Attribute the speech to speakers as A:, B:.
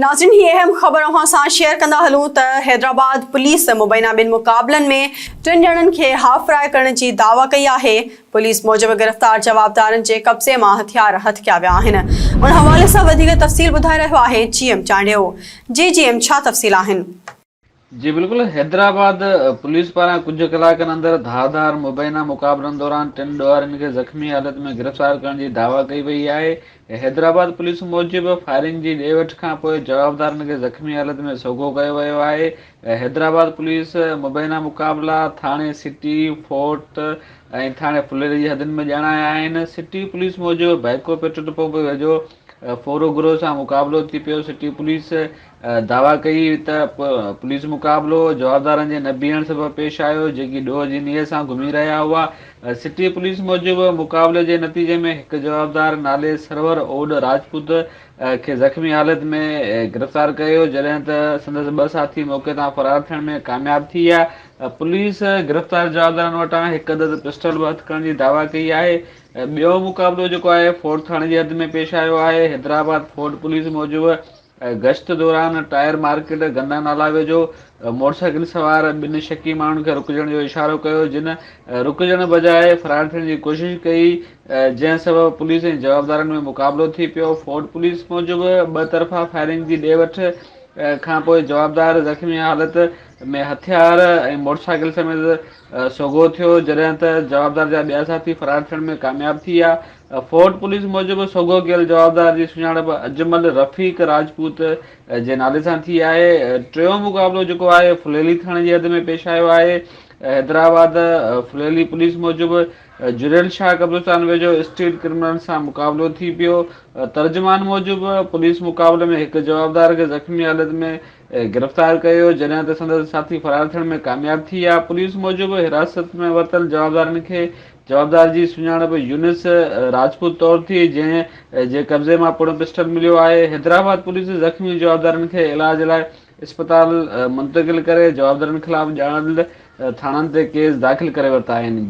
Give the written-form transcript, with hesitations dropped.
A: ناظرين هي اهم خبر اوهان سان شيئر ڪندا هلون ته حيدرآباد پوليس مبينا ٻن مقابلن ۾ ٽن ڄڻن کي هاف فرائي ڪرڻ جي دعويٰ ڪئي آهي، پوليس موجب گرفتار جوابدارن جي قبضي مان هٿيار هٿ ڪيا ويا آهن، ان حوالي سان وڌيڪ تفصيل ٻڌائي رهيو آهي جي ايم چانڊيو. جي جي ايم ڇا تفصيل آهن؟
B: جي بلڪل حيدرآباد پوليس پاران ڪجهه ڪلاڪن اندر ڌار ڌار مبينا مقابلن دوران ٽن ڏوهارين کي زخمي حالت ۾ گرفتار ڪرڻ جي دعويٰ ڪئي وئي آهي. حيدرآباد پوليس موجب فائرنگ جي ڏي وٺ کانپوء جوابدارن کي زخمي حالت ۾ سوگهو ڪيو ويو آهي. حيدرآباد پوليس مبينا مقابلا ٿاڻي سٽي، فورٽ ۽ ٿاڻي ڦليلي جي حدن ۾ ڄاڻايا آهن. سٽي پوليس موجب بئڪو پيٽرول پمپ ويجهو ڦورو گروهه سان مقابلو ٿي پيو، سٽي پوليس دعويٰ ڪئي ته پوليس مقابلو جوابدارن جي نه بيهڻ سبب پيش آيو، جيڪي ڏوهه جي نيت سان گهمي رهيا هئا. سٽي پوليس موجب مقابلي جي نتيجي ۾ هڪ جوابدار نالي سرور اوڏ راجپوت کي زخمي حالت ۾ گرفتار ڪيو، جڏهن ته سندس ٻه ساٿي موقعي تان فرار ٿيڻ ۾ ڪامياب ٿي ويا. پوليس گرفتار جوابدارن وٽان هڪ عدد پسٽل به هٿ ڪرڻ جي دعويٰ ڪئي آهي. ٻيو مقابلو جيڪو آهي فورٽ ٿاڻي جي حد ۾ پيش آيو آهي. حيدرآباد فورٽ پوليس موجب گشت دوران ٽائر مارڪيٽ گندا نالا ويجهو موٽرسائيڪل سوار ٻن شڪي ماڻهن کي رڪجڻ جو اشارو ڪيو جن رڪجڻ بجاء فرار ٿيڻ جي ڪوشش ڪئي جنهن سبب پوليس ۽ جوابدارن ۾ مقابلو ٿي پيو فورٽ پوليس موجب ٻه طرفا فائرنگ جي ڏي وٺ کانپوء جوابدار زخمي حالت ۾ هٿيار ۽ موٽرسائيڪل سميت سوگهو ٿيو جڏهن ته جوابدار جا ٻيا ساٿي فرار ٿيڻ ۾ ڪامياب ٿي ويا فورٽ پوليس موجب سوگهو ڪيل جوابدار جي سڃاڻپ اجمل رفيق راجپوت جي نالي سان ٿي آهي. ٽيون مقابلو جيڪو آهي ڦليلي ٿاڻي جي حد ۾ پيش آيو آهي. حيدرآباد ڦليلي پوليس موجب جڙيل شاهه قبرستان ويجهو اسٽريٽ ڪرمنلن سان مقابلو ٿي پيو. ترجمان موجب پوليس مقابلي ۾ هڪ جوابدار کي زخمي حالت ۾ گرفتار ڪيو جڏهن ته سندس ساٿي فرار ٿيڻ ۾ ڪامياب ٿي ويا. پوليس موجب حراست ۾ ورتل جوابدارن کي جوابدار جي سڃاڻپ يونس راجپوت طور ٿي، جنهن جي قبضي مان پڻ پسٽل مليو آهي. حيدرآباد پوليس زخمي جوابدارن کي علاج لاء اسپتال منتقل ڪري جوابدارن خلاف ڄاڻايل ٿاڻن تي ڪيس داخل ڪري ورتا آهن.